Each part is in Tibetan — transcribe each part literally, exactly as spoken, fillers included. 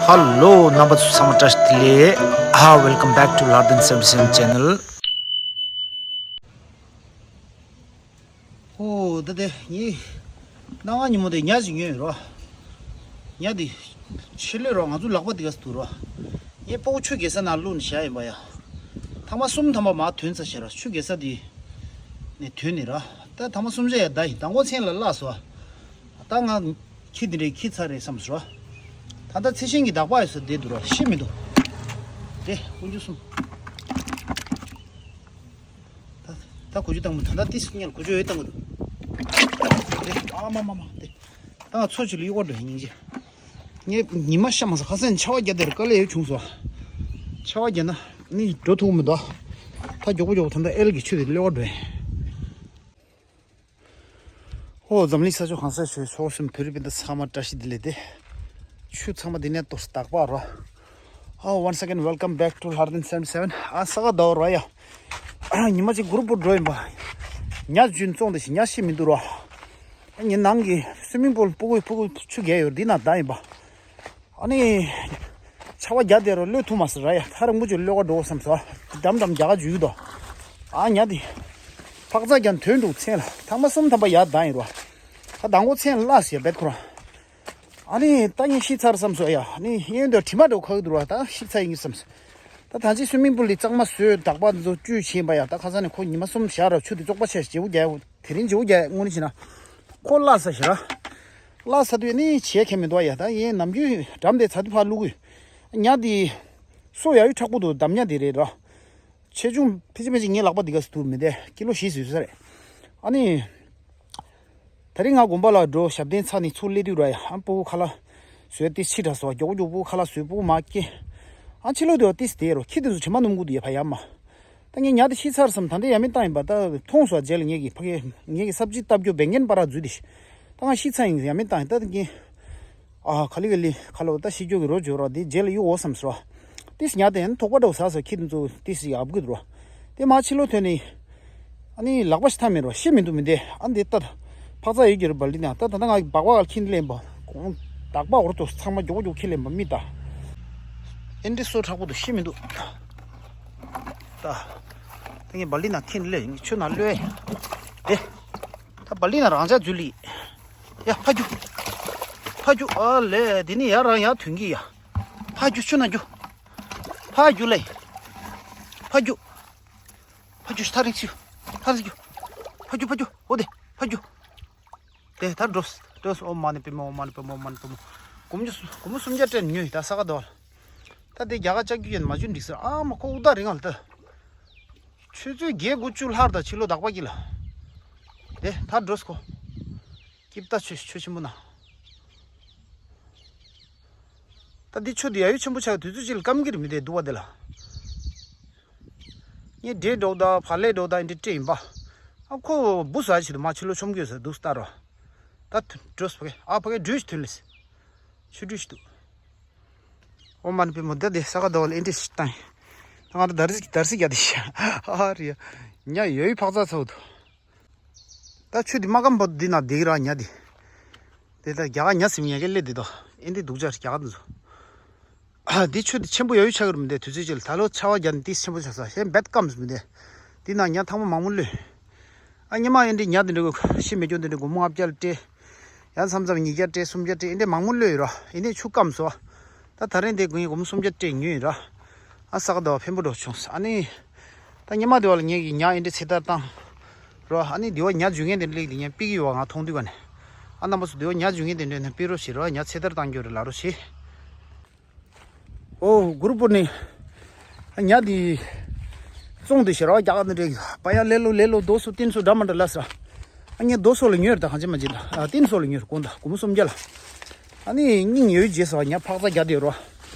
Hello རྣམ་པ་ཚོ་ཚང་མ་བཀྲ་ཤིས་བདེ་ལེགས། ཨ། Welcome back to Lardin seventy seven channel. ཨོ་ད་དེ་ངས་གནངས་ཉིན་མོ་དེ་ཉ་ཞིག་ཉོས་ཡོད་རོ། ཉ་དེ་ཕྱི་ལོས་རོ། ང་ཚོ་ལག་པ་དེ་ག་སུ་འདུག་རོ། ངས་སྤོ་བོ་ཆུ་རྒྱག་ས་ནང་བླུགས་ནས་བཞག་ཡིན་པ་ཡ། ཐེངས་མ་གསུམ་ཐམ་པ་མར་ཐོན་ཚར་ཤག་རོ། ཆུ་རྒྱག་ས་དེ་ནས་ཐོན་ནས་རོ། ད་ཐེངས་མ་གསུམ་བཞི་ཡ་ད་ཡིན། ད་མགོ་མཚན་ལ་བརླགས་སོང་། ད་ང་ཁྱི་དེ་འདྲའི་ཁྱི་ཚར་རེད་བསམ་སོང་། ད་ལྟ་ཚེ་ཤིང་གི་འདག་པ་ཡོད་ས་བསྡད་འདུག་རོ། ཤི་མི་འདུག་དེ་ཀུན་སྤྱོད་གསུམ། ད་ད་གོ་རྒྱུ་བཏང་མོ། ད་ད་ཏིས་ཉལ་གོ་རྒྱུ་ཡོད་བཏང་མོ་འདུག་དེ་ཨ་མ་མ་མ་དེ། ད་ང་ཚོ་ཆུ་ལ་གཡུག་པ་འགྲོ་སྙིང་རྗེ། ངས་ཉི་མ་ཤ་མ་ཟ། ཁ་སང་ཆར་པ་རྒྱག་དེར་དཀའ་ལས་ཡོད་བྱུང་སོང་། ཆར་པ་རྒྱག་ན་ནི་འགྲོ་ཐུབ་མི་འདུག་ད་མགྱོགས་པོ་མགྱོགས་པོ་ད་ལྟ་ཨེལ་གྱི་ཆུ་དེ་གློད་པ་འགྲོ་ཡིན། ཨོ་འཛམ་གླིང་ས་ཕྱོགས་གང་སར་བཞུགས་ཆོག་གསུམ་བོད་རིགས་སྤུན་ཟླ་ཚང་མ་བཀྲ་ཤིས་བདེ་ལེགས་དེ། ཆུ་ཚང་མ་འདི་ནས་གཏོར་སྟག་པ་རོ། ཨ། Once again welcome back to Lardin seventy seven. ཨ། ས་ག་ཟླ་བ་རོ་ཡ། ཉི་མ་གཅིག་གུ་རུ་པུར་འགྲོ་ཡིན་པ། ཉ་རྒྱུན་བཙོང་དེ་ཞིག་ཉ་ཤི་མི་འདུག་རོ། ཉི་ནང་གི་སུའི་མིང་པུལ་སྤུ་གུ་སྤུ་གུ་ཆུ་རྒྱག་ཡོད་འདི་ན་ད་ཡིན་པ། ཨ་ནི། ཆར་པ་རྒྱག་བསྡད་རོ། གློད་ཐུབ་མ་སོང་ར་ཡ། ཐག་རིང་པོ་ཅིག་གློད་ག་འགྲོ་བསམ་སོང་། འགྲམ་འགྲམ་རྒྱག་ག་འཇུས་འདུག་ཨ། ཉ་དེ། ཕག་ཚ་རྒྱག་ཐོན་འདུག་མཚན་ལ་ཐེངས་མ་གསུམ་ཐམ་པ་ཡར་བཏང་ཡིན་རོ། ད་མདང་དགོང་མཚན་ལ་བརླགས་ཟེར་བེད་ཁོ་རང་། ཨ་ནི་ད་ངས་ཤི་ཚར་བསམ་སོང་ཡ། ཨ་ནི་གཡོན་དུ་དྲི་མ་འགྲོ་ཁ་གི་འདུག་ར། ད་ཤི་ཚར་ཡིན་གི་བསམ་སོང་། ད་ད་ཅི་སུའི་མིང་པུལ་ལི་གཙང་མ་བཟོས། འདག་པ་འདི་ཚོ་བཅུས་ཕྱིན་པ་ཡ། ད་ཁ་སང་ནས་ཁོ་ཉི་མ་གསུམ་བཞག་ར། ཆུ་དེ་བཙོག་པ་ཆེ་ཞེ་པོ་རྒྱག་དེ་རིང་ཇེ་པོ་རྒྱག་དངོས་གནས་བྱས་ན། ཁོ་བརླགས་ས་ཞེ་ར། བརླགས་ས་དུས་ནི་བྱས་ཁྱད་མི་འདུག་ཡ། ད་ཡིན་ནམ་རྒྱུན་འགྲམ་དེ་ཚ་དུས་ཕར་བླུག་གི། ཉ་དེ་སོ་ཡ་ཡུ་མཁྲེགས་པོ་འདུག་འདམ་ཉ་དེ་རེད་ར། ཆེ་ཆུང་ཕལ་ཆེར་ཕལ་ཆེར་ངའི་ལག་པ་འདི་ག་སུ་ཐུབ་མི་འདས་ཀི་ལོ་བཞི་ཟིན་ས་རེད། ཨ་ནི། ད་རིང་ང་དགོན་པ་ལ་འགྲོ། ཞབས་བརྟན་ཚར་ནས་ཚུར་སླེབས་དུས་ར་ཡ། ཨ། སྤུ་གུ་ཁ་ལག་བཟོས་ཏེ་ཕྱི་དྲགས་སོང་། མགྱོགས་མགྱོགས་པོ་ཁ་ལག་བཟོས། སྤུ་གུ་མར་སྐྱེལ། ཨ། ཕྱི་ལོགས་དེ་བ་ཏིས་དེ་རོ། ཁྱི་དེ་ཚོ་དྲི་མ་སྣོམ་དགོས་འདུག་ཡ། ཕ་ཡ་མ། ད་ངས་ཉ་དེ་ཤི་ཚར་བསམ། ད་འདི་ཡ་མེད་བཏང་ཡིན་པ། ད་མཐོང་སོང་། རྗེས་ལ་ངེད་ཀྱི་ཕ་གི་ངེད་ཀྱི་སབ་ཇི་བཏབ་རྒྱུ་བད་ཀན་པ་ར་འཛུལ་དེ་ཤི། ད་ང་ཤི་ཚར་ཡིན། ཡ་མེད་བཏང་ཡིན། ད་ངས། ཨ། ག་ལེ་ག་ལེ་ཁ་ལོ་ད་ཤི་རྒྱུ་གི་རོ་བྱོས་རོ། དེ་རྗེས་ལ་གཡུག་འོ་བསམ་སོང་། ཏིས་ཉ་དེ་ཡང་དོགས་པ་འདྲ་བོ་ཟ་སོང་། ཁྱི་དེ་ཚོ་ཏིས་ཡ་ཨབ་གི་འདུག་རོ། དེ་མར་ཕྱི་ལོགས་ཐོན་ནས། ཨ་ནི་ལག་པ་ཞིག་ཐ་མེད་རོ། ཤི་མི་འདུག་མི་འདས། ཨ་འདི་ལྟ་ད། ཕག་ཚ་ཡོད་ཀྱི་རེད་པ། ལི་ན་ད་ད་ལྟ་ང་སྦག་སྦག་ལ་ཁྱི་ལེན་པ། གོང་དག་པ་འོར་དུ་ཚང་མ་མགྱོགས་མགྱོགས་ཁྱི་ལེན་པ་མི་ད། ཨེ་འདྲི་སོ་མཁྲེགས་པོ་འདུག་ཤི་མི་འདུག་ད། ད་ངས་བ་ལི་ན་ཁྱི་ལེན་ཆུ་ན་གློད་ཡ། དེ། ད་བ་ལི་ན་རང་ཅག་འཛུལ་ལི། ཡ་ཕ་རྒྱུག་ཕ་རྒྱུག་ཨ་ལས་དེ་ནི་ཡ་རང་ཡ་ཐོན་གི་ཡ། ཕ་རྒྱུག་ཆུ་ན་རྒྱུག་ཕ་རྒྱུག་ལེ། ཕ་རྒྱུག་ཕ་རྒྱུག་ཐག་རིང་ཆུ། ཐག་རིང་ཆུ། ཕ་རྒྱུག་ཕ་རྒྱུག་ཨོ་དེ་ཕ་རྒྱུག་དེ་ད་འགྲོ། འགྲོ། ཨོཾ་མ་ཎི་པདྨེ། ཨོཾ་མ་ཎི་པདྨེ། ཨོཾ་མ་ཎི་པདྨེ། སྒོར་མོ་སྒོར་མོ་སུམ་བརྒྱ་སྤྲད་ཉོས་ཡིན། ད་ས་ག་ཟླ་བ་ལ། ད་དེ་རྒྱ་གར་ལྕགས་ཀྱུ་ཡན་མ་བཅུ་འགྲིག་ཟེར། ཨ་མ་ཁོ་དབུགས་ཐག་རིང་ང་ལ་ད། ཆུ་ཚོད་བརྒྱད་དགུ་བཅུ་ལྷག་ད་ཕྱི་ལོགས་དག་པ་གི་ལ། དེ་ད་འགྲོ་སྐོ། སྐྱིབས་ད་ཆུ་ཆུ་ཆེན་པོ་ན། ད་འདི་ཆུ་དེ་ཡ་ཡུ་ཆེན་པོ་ཆགས་དུས་ཚོད་ཅིག་ལ་སྐམ་གི་རེད་མི་དེ་འདུག་བ་དེ་ལ། ངས་འདྲེ་འགྲོ་ད་ཕ་ལེ་འགྲོ་ད་འདི་སྤྲད་ཡིན་པ། ཨ་ཁོ་བུ་ཟ་ཆེད་དུ་མ་ཕྱི་ལོགས་ཆོམ་གྱི་ཡོད་ས་འདུག་ལྟ་རོ། ད་འགྲོ་སོ་ཕ་གི། ཨ་ཕ་གི་འགྲུལ་ཞིག་ཐོན་ལེ། ཆུ་འགྲུལ་ཞིག་འདུག་ཨོཾ་མ་ཎི་པདྨེ། ད་དེ་ས་ག་ཟླ་བ་ལ་ཨེ་འདྲ་ཞིག་བཏང་ཡིན། ང་ད་དར་སི་དར་སི་རྒྱག་དེ་ཤ་ཨ་རི་ཡ། ཉ་ཡོད་ཡུ་ཕག་ཚ་ཚ་བོ་འདུག་ད་ཆུ་དེ་མ་སྐམ་པོ་འདི་ན་འདི་གི་ར་ཉ་དེ། དེ་ད་རྒྱ་གར་ཉ་ཟིམ་ཉ་གི་སླེ་དེ་དོ། ཨེ་འདི་སྡུག་ཅག་རྒྱ་གར་འདི་ཚོ། ཨ་འདི་ཆུ་དེ་ཆེན་པོ་ཡོད་ཡུ་ཆགས་ཀྱི་རེད་མི་འདས། དུས་ཚོད་ཅིག་ལ་ད་ལོ་ཆར་པ་རྒྱག་ནས་དེ་ཆེན་པོ་ཆགས་ས་ཞེས་རྦད་སྐམ་ཟིན་མི་འདས། འདི་ན་ཉ་ཐང་མ་མང་མོ་གློད། ཨ་སྔོན་མ་ཨེ་འདྲའི་ཉ་དེ་འདྲ་གི་ཤི་མེད་སྐྱོན་དེ་འདྲ་སྒོར་མོ་ལྔ་བརྒྱ་ལ་སྤྲད། ཡང་མཚམས་མཚམས་ཉིས་བརྒྱ་སྤྲད། སུམ་བརྒྱ་སྤྲད། ཨེ་འདྲའི་མང་མོ་གློད་ཡོད་ར། ཨེ་འདྲའི་ཆུ་སྐམ་སོང་། ད་ད་རིང་དེ་དགུན་སྒོར་མོ་སུམ་བརྒྱ་སྤྲད་ཉོས་ཡིན་ར། ཨ་ས་ག་ཟླ་བ་ཕན་པོ་འགྲོ་བྱུང་། ཨ་ནི། ད་སྔོན་མ་དེ་བ་ལ་ངེད་ཀྱི་ཉ་ཨེ་འདྲའི་ཚེ་ཐར་བཏང་། རོ། ཨ་ནི་དེ་བ་ཉ་འཇུ་མཁན་དེ་འདྲ་སླེབས་དེ་ངས་པིག་ཡོད་བ་ང་མཐོང་དུས་ག་ནས། ཨ་རྣམ་པ་ཚོ་དེ་བ་ཉ་འཇུ་མཁན་དེ་འདྲ་ནས་པིག་རོགས་བྱེད་རོགས། ཉ་ཚེ་ཐར་བཏང་རྒྱུ་རེད་ལབ་རོགས་བྱེད། ཨོ་གུ་རུ་པུར་ནས་ཉ་དེ་བཙོང་དེ་ཤི་ར་རྒྱག་ནི་རེད། པ་ཡ་ལེ་ལོ་ལེ་ལོ་རྡོ་སོ་ཏིན་སོ་འདྲ་མ་འདྲ་ལ་ཟེར། ཨ་ངས་རྡོ་སོ་ལ་ཉོས་རེད། ད་གང་ཅི་མ་ཅི་ད་ཨ་ཏིན་སོ་ལ་ཉོས་རེད། དགོང་ད་སྒོར་མོ་སུམ་བརྒྱ་ལ། ཨ་ནི་སྙིང་ཡོད་རྗེས་སུ་ཉ་ཕག་ཚ་རྒྱག་དེ་རོ།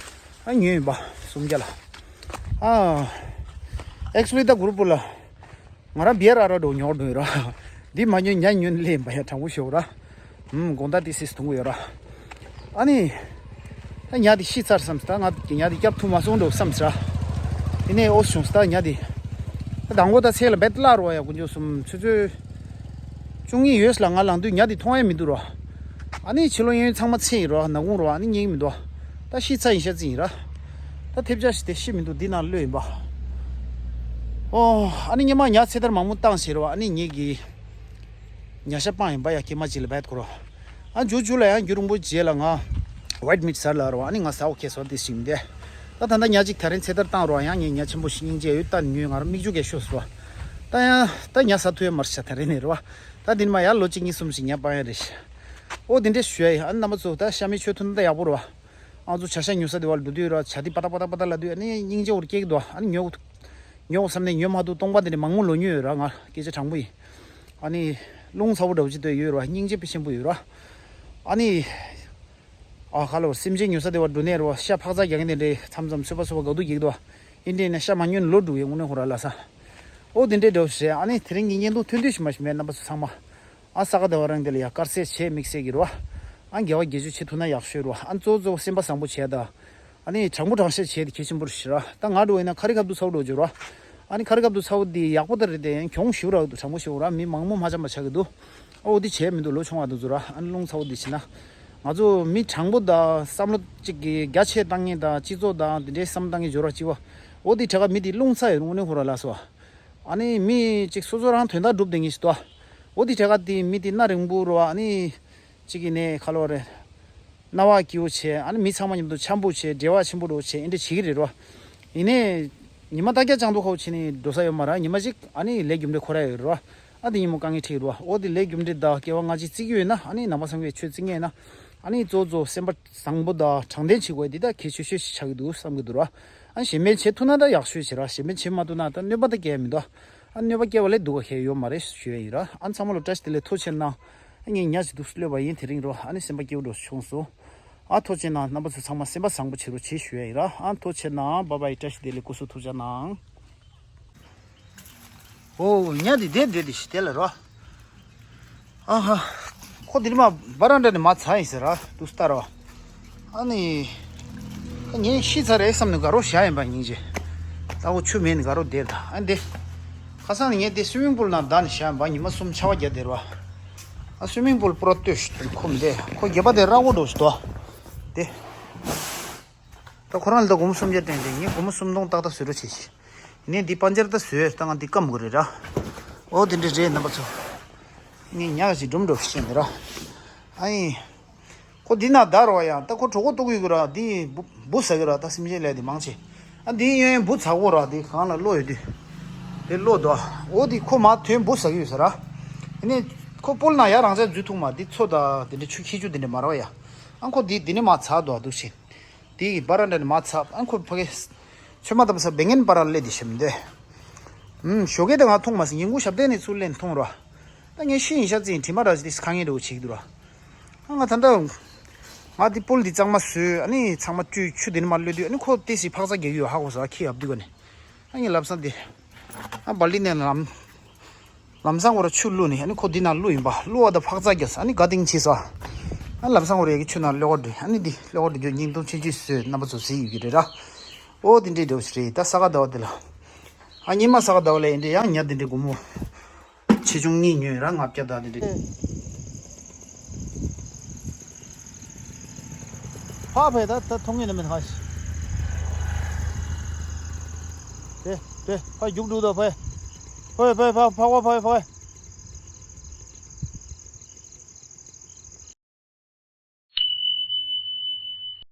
ཨ་ཉོས་ཡིན་པ་སུམ་བརྒྱ་ལ། ཨ་ཨེག་སི་ལི་ད་གུ་རུ་པུར་ལ། ང་རང་བེ་ར་ར་འགྲོ་ཉོག་འགྲོ་ཡོད་ར། འདི་མ་ཉོས་ཉ་ཉོས་ལེན་པ་ཡ་དྲང་པོ་ཤོར་ར། ཨུམ་དགོང་དག་དེ་སིས་ཐུང་གི་ཡོད་ར། ཨ་ནི། ད་ཉ་དེ་ཤི་ཚར་བསམ་སི། ད་ང་ཉ་དེ་སྐྱབས་ཐུབ་མ་སོང་འགྲོ་བསམ་སི་ར། དེ་ནས་ཨོ་བྱུང་སི། ད་ཉ་དེ། ད་དང་པོ་ད་ཚེ་ལ་བེད་ལ་རོ་ཡ་དཀོན་མཆོག་གསུམ་ཆུ་ཚོད། བཅུ་གཉིས་ཡོད་ལ་ང་ལངས་དུས་ཉ་དེ་མཐོང་ཡ་མི་འདུག་རོ། ཨ་ནི་ཕྱི་ལོགས་གཡས་གཡོན་ཚང་མ་ཚེ་ཡིན་རོ། ནག་ཁུང་རོ། ཨ་ནི་རྙེད་མི་འདུག་ད་ ད་ཤི་ཚར་ཡིན་ཤ་ཚིག་ཡིན་ར། ད་ཐེབས་ཆག་ཞིག་དེ་ཤི་མི་འདུག་འདི་ནང་གློད་ཡིན་པ། ཨོ། ཨ་ནི་སྔོན་མ་ཉ་ཚེ་ཐར་མང་པོ་བཏང་ཟེར་བ། ཨ་ནི་ངེད་ཀྱི་ཉ་ཤ་སྤང་ཡིན་པ་ཡ། སྐྱེས་མ་གཅིག་ལ་བད་ཁོ་ར། ཨ་མཇུག་མཇུག་ལ་ཡང་རྒྱུན་རིང་པོ་རྗེས་ལ་ང་ཝའིཊ་མིཊ་ཟ་ལ་ར་བ། ཨ་ནི་ང་ཟ་འོ་ཁེ་སོ་དེ་ཞིག་འདས། ད་ད་ལྟ་ཉ་གཅིག་ད་རིང་ཚེ་ཐར་བཏང་ར་བ། ཡང་ངས་ཉ་ཆེན་པོ་ཞིག་སྙིང་རྗེ་ཡོད་ད་ཉོས། ང་རང་མིག་ཆུ་གས་ཤོར་སོང་བ། ད་ཡང་ད་ཉ་ཟ་ཐུབ་ཡ་མ་རེད་ཤག་ད་རིང་ནས་ར་བ། ད་འདི་ནས་མ་ཡར་ལོ་གཅིག་གཉིས་གསུམ་ཞིག་ཉ་སྤང་ཡ་རེད་ཤག་ཨོ་དེ་འདྲས་ཞུ་ཡ་ཡིན། ཨ་ནི་རྣམ་པ་ཚོ་ད་ཤ་མེད་ཆོས་ཐུབ་ན་ད་ཡག་པོ་རེད་བ། ང་ཚོ་བྱ་ཤ་ཉོ་ས་དེ་བ་ལ་འགྲོ་དུས་ར། བྱ་དེ་པ་ཏག་པ་ཏག་པ་ཏག་ལབ་དུས། ཨ་ནི་སྙིང་རྗེ་བོ་སྐྱེ་གི་འདུག་ཨ་ནི་ཉོ་ཉོ་བསམ་ནས་ཉོས་མ་འདུག་སྟོང་པ་དེ་འདྲ་མང་པོ་ལོག་ཉོས་ཡོད་ར། ང་སྐད་ཆ་དྲང་པོ་ཡིན། ཨ་ནི་རླུང་ཚ་པོ་འདྲ་པོ་ཅིག་དེ་ཡོད་ར། སྙིང་རྗེ་དཔེ་ཆེན་པོ་ཡོད་ར། ཨ་ནི་ཨ་ཁ་ལོ་སེམས་ཅན་ཉོ་ས་དེ་བ་འགྲོ་ནས་ར་བ། ཤ་འཕག་འཚག་རྒྱག་མཁན་དེ་འདྲས་མཚམས་མཚམས་ཚོད་པ་ཚོད་པ་དགའ་སྡུག་སྐྱེ་གི་འདུག་ཨིན་དེ་ནས་ཤ་མ་ཉོས་ནས་ལོག་འགྲོ་གི་ཡོད། དངོས་གནས་ཁོ་ར་ལ་ས། ཨོ་དེ་འདྲས་འདྲ་པོ་རེད། ཨ་ནི་དེ་རིང་གི་བརྙན་ཐུང་ཐུང་ཐུང་ཞིག་མ་ཞིག་མེད། རྣམ་པ་ཚོ་ཚང་མ། ཨ་ས་ག་ཟླ་བ་རང་དེ་ལ་ཡ་དཀར་ཟས་བྱས་དམིགས་བསལ་གྱི་རེད་བ། ཨ་དགེ་བ་དགེ་སྦྱོར་བྱེད་ཐུབ་ན་ཡག་ཤོས་རེད་བ། ཨ་གཙོ་གཙོ་བོ་སེམས་པ་བཟང་པོ་བྱས་དང་། ཨ་ནི་དྲང་པོ་དྲང་བཤད་བྱས་དེ་གལ་ཆེན་པོ་རེད་ཤག་ར། ད་ང་འགྲོ་ཡིན་ན་ཁ་རི་ཁ་ཐུག་ཚ་པོ་འགྲོ་རྒྱུ་རེད་བ། ཨ་ནི་ཁ་རི་ཁ་ཐུག་ཚ་པོ་དེ་ཡག་པོ་ད་རེད་དེ། ཡང་གྱོང་ཞེ་པོ་རག་གི་འདུག་དྲང་པོ་ཞེ་པོ་ར། མི་མང་པོ་མ་འཆམ་པ་ཆགས་ཀྱི་འདུག་ཨ་འོ་དེ་བྱས་མི་འདུག་ལོ་ཆུང་བ་དེ་ཚོ་ར། ཨ་ནི་རླུང་ཚ་པོ་དེ་བྱས་ན། ང་ཚོ་མི་དྲང་པོ་དང་བསམ་བློ་གཅིག་གི་རྒྱ་ཆེ་བཏང་མཁན་དང་སྤྱི་ཚོགས་དང་དེ་འདྲའི་བསམ་བློ་བཏང་མཁན་འབྱོར་བ་གཅིག་པ། འོ་དེ་གྲས་ཀ་མི་དེ་རླུང་ཚ་ཡོད་རུང་ནི་ཁོ་ར་ལ་སོ། ཨ་ནི་མི་གཅིག་སོ་སོ་རང་དོན་དག་སྒྲུབ་བསྡད་མཁན་ཞིག་འདུག་འོ་དེ་གྲས་ཀ་དེ་མི་དེ་སྣ་རིང་པོ་རུ། ཨ་ནི་གཅིག་གི་ནས་ཁ་ལོ་རེད། སྣང་བ་སྐྱིད་པོ་བྱས། ཨ་ནི་མི་ཚང་མ་མཉམ་དུ་འཆམ་པོ་བྱས། འབྲེལ་བ་ཆེན་པོ་འགྲོ་བྱས། ཨེ་འདྲ་བྱེད་ཀྱི་རེད་རོ། ཡིན་ནའི་ཉི་མ་ལྟར་རྒྱ་ཅང་དུ་ཁོ་བྱས་ནས་འགྲོ་ས་ཡོད་མ་རེད། ཉི་མ་གཅིག་ཨ་ནི་ལས་རྒྱུ་འབྲས་ཁོ་ར་ཡོད་རོ། ཨ་དེ་ཉིན་མོ་དཀའ་ངལ་འཕྲད་ཀྱི་རོ། འོ་དེ་ལས་རྒྱུ་འབྲས་དང་སྐྱེ་བ་སྔ་ཕྱི་བརྩི་གི་ཡོད་ན། ཨ་ནི་ནང་པ་སངས་རྒྱས་ཆོས་བརྩི་མཁན་ཡིན་ན། ཨ་ནི་གཙོ་གཙོ་སེམས་པ་བཟང་པོ་དང་དྲང་བདེན་བྱེད་དགོས། འདི་ད་གལ་ཆེ་ཤོས་ཤིག་ཆགས་ཀྱི་འདུག་བསམ་གྱི་འདུག་ར། ཨ་ནི་གཞན་ཕན་བྱེད་ཐུབ་ན་ད་ཡག་ཤོས་བྱེད་ར། གཞན་ཕན་བྱེད་མ་ཐུབ་ན་ད་གནོད་པ་ད་སྐྱེལ་མི་འདུག་ཨ་གནོད་པ་སྐྱེལ་བ་ལས་སྡུག་པ་གང་ཡང་ཡོད་མ་རེད་ཞུ་ཡ་ཡིན་ར། ཨ་ཚང་མ་ལ་བཀྲ་ཤིས་བདེ་ལེགས། ཐུགས་རྗེ་གནང་། ཨ་ངས་ཉ་ཅིག་འདུག་གློད་པ་ཡིན་དེ་རིང་རོ། ཨ་ནི་སེམས་པ་སྐྱིད་པོ་འདྲ་བྱུང་སོང་། ཨ་ཐུགས་རྗེ་གནང་། རྣམ་པ་ཚོ་ཚང་མ་སེམས་པ་བཟང་པོ་བྱེད་རོགས་བྱེད་ཞུ་ཡ་ཡིན་ར། ཨ་ཐུགས་རྗེ་གནང་། བཱའི་བཱའི། བཀྲ་ཤིས་བདེ་ལེགས། སྐུ་གཟུགས། ཐུགས་རྗེ་གནང་། ཨོ་ཉ་འདི་བསྡད་བསྡད་དེ་ཞིག་དེ་ལ་རོ། ཨ་ཧ། ཁོ་འདི་མ་བ་ར་འདྲ་ནས་མ་ཚ་ཡིན་ཟེར་ར་འདུག་སྟ་རོ། ཨ་ནི། ངས་ཤི་ཚར་རེད་བསམ་ནས་དགའ་རོགས་བཞག་ཡིན་པ་སྙིང་རྗེ། ད་འོ་ཆུ་མེད་ནས་དགའ་རོགས་བསྡད་ད། ཨ་འདི། ཁ་སང་ནས་ངས་དེ་སུའི་མིང་པུལ་ནང་བདའ་ནས་བཞག་ཡིན་པ། ཉི་མ་གསུམ་ཆར་པ་བརྒྱབ་བསྡད་རོ། ཨ་སུའི་མིང་པུལ་པུ་ར་ལྟོས་ཤིག་ཁོ་མི་བསྡད། ཁོ་སྒལ་པ་དེ་ར་བོ་འགྲོ་ཞིག་འདུག་དེ། ད་ཁོ་རང་ལ་ད་སྒོར་མོ་སུམ་བརྒྱ་སྤྲད་དེ། ངས་སྒོར་མོ་སུམ་སྟོང་ཏག་ཏག་བཟོ་རོགས་བྱེད་ཤིག་ངས་འདི་པན་ཇར་ད་བཟོས། ད་ང་འདི་སྐམ་དགོས་རེད་ར། ཨོ་དེ་འདྲ་རེད་རྣམ་པ་ཚོ། ངས་ཉ་ཞིག་སྒྲུང་འགྲོ་ཤེས་ནི་ར། ཨ་ཡིན། ཁོ་འདི་ན་བདའ་རོགས་ཡ། ད་ཁོ་གྲོད་ཁོག་ལྟོགས་ཡོད་གི་ར། འདི་འབུ་འབུ་ཟ་གི་ར། ད་སེམས་ཅན་ལས་དེ་མང་ཆེ། ཨ་འདི་གཡོན་འབུ་ཚ་གོ་ར། འདི་གང་ལ་གློ་ཡོད་དུས། དེ་གློ་དོ། འོ་འདི་ཁོ་མ་དོན་འབུ་ཟ་གི་ཡོད་ས་ར། ཨ་ནི་ཁོ་སྤུལ་ན་ཡ་རང་ཅག་འཛུལ་ཐུབ་མ། འདི་མཚོ་ད་དེ་འདྲ་ཆུ་ཁྱི་ཆུ་དེ་འདྲ་མ་ར་བ་ཡ། ཨ་ཁོ་འདི་འདི་ནས་མ་ཚ་དོ་འདུག་ཆེ། དེ་ཡི་བ་ར་འདྲ་ནས་མ་ཚ། ཨ་ཁོ་ཕ་གི། ཆོས་མ་དམ་ས་བེང་ངན་པ་ར་ལེ་དེ་ཤེས་མི་འདོད། ཨུམ་ཞོགས་ཀས་ད་ང་མཐོང་མ་སོང་། ཉིན་གུང་ཞབས་བརྟན་ནས་ཚུར་ལེན་མཐོང་རོ། ད་ངས་ཤི་ཡིན་ཤ་ཚིག་དྲི་མ་ར་ཞིག་དེ་ཁ་ངན་འདྲ་བོ་བྱེད་ཀྱི་འདུག་ར། ཨ་ང་ད་ལྟ། ང་དེ་པུལ་འདི་གཙང་མ་བཟོས། ཨ་ནི་ཚང་མ་བཀྲུས། ཆུ་དེ་ནས་མ་གློད་དུས། ཨ་ནི་ཁོ་ཏེ་སི་འཕག་འཚག་རྒྱག་གི་ཡོད་ཧ་གོ་སོང་། ཨ་ཁྱི་ཡབ་དུས་ག་ནས། ཨ་ངས་ལབ་སང་དེ། ཨ་བ་ལི་ནས་ལམ། ལམ་སང་ཁོ་ར་ཆུ་བླུགས་ནས། ཨ་ནི་ཁོ་འདི་ནང་བླུགས་ཡིན་པ། བླུགས་པ་དང་འཕག་འཚག་རྒྱག་ས། ཨ་ནི་དགའ་སྟེང་བྱས་སོ། ཨ་ལམ་སང་ཁོ་ར་ཡ་གི་ཆུ་ནང་གློད་གོ་འགྲོ། ཨ་ནི་འདི་གློད་གོ་འགྲོ་རྒྱུ་སྙིང་སྟོབས་ཆེན་ཆེ་བཟོས། རྣམ་པ་ཚོ་གཟིགས་ཡོད་ཀྱི་རེད་ར། ཨོ་དེ་འདྲའི་འདྲ་བོ་ཞིག་རེད། ད་ས་ག་ཟླ་བ་དེ་ལ། ཨ་ཉི་མ་ས་ག་ཟླ་བ་ལ་ཡིན་འདྲ་ཡང་ཉ་དེ་འདྲའི་སྒོར་མོ་ཆེ་ཆུང་གཉིས་ཉོས་ར། ལྔ་བརྒྱ་དང་དེ་འདྲའི། ཕ་ཕ་ད་ད་མཐོང་ངེས་ན་མེད་ཧ་ཤི། དེ་དེ་ཕ་རྒྱུག་འགྲོ་ད་ཕ། ཕ་ཕ་ཕ་ཕ་ཕ་ཕ།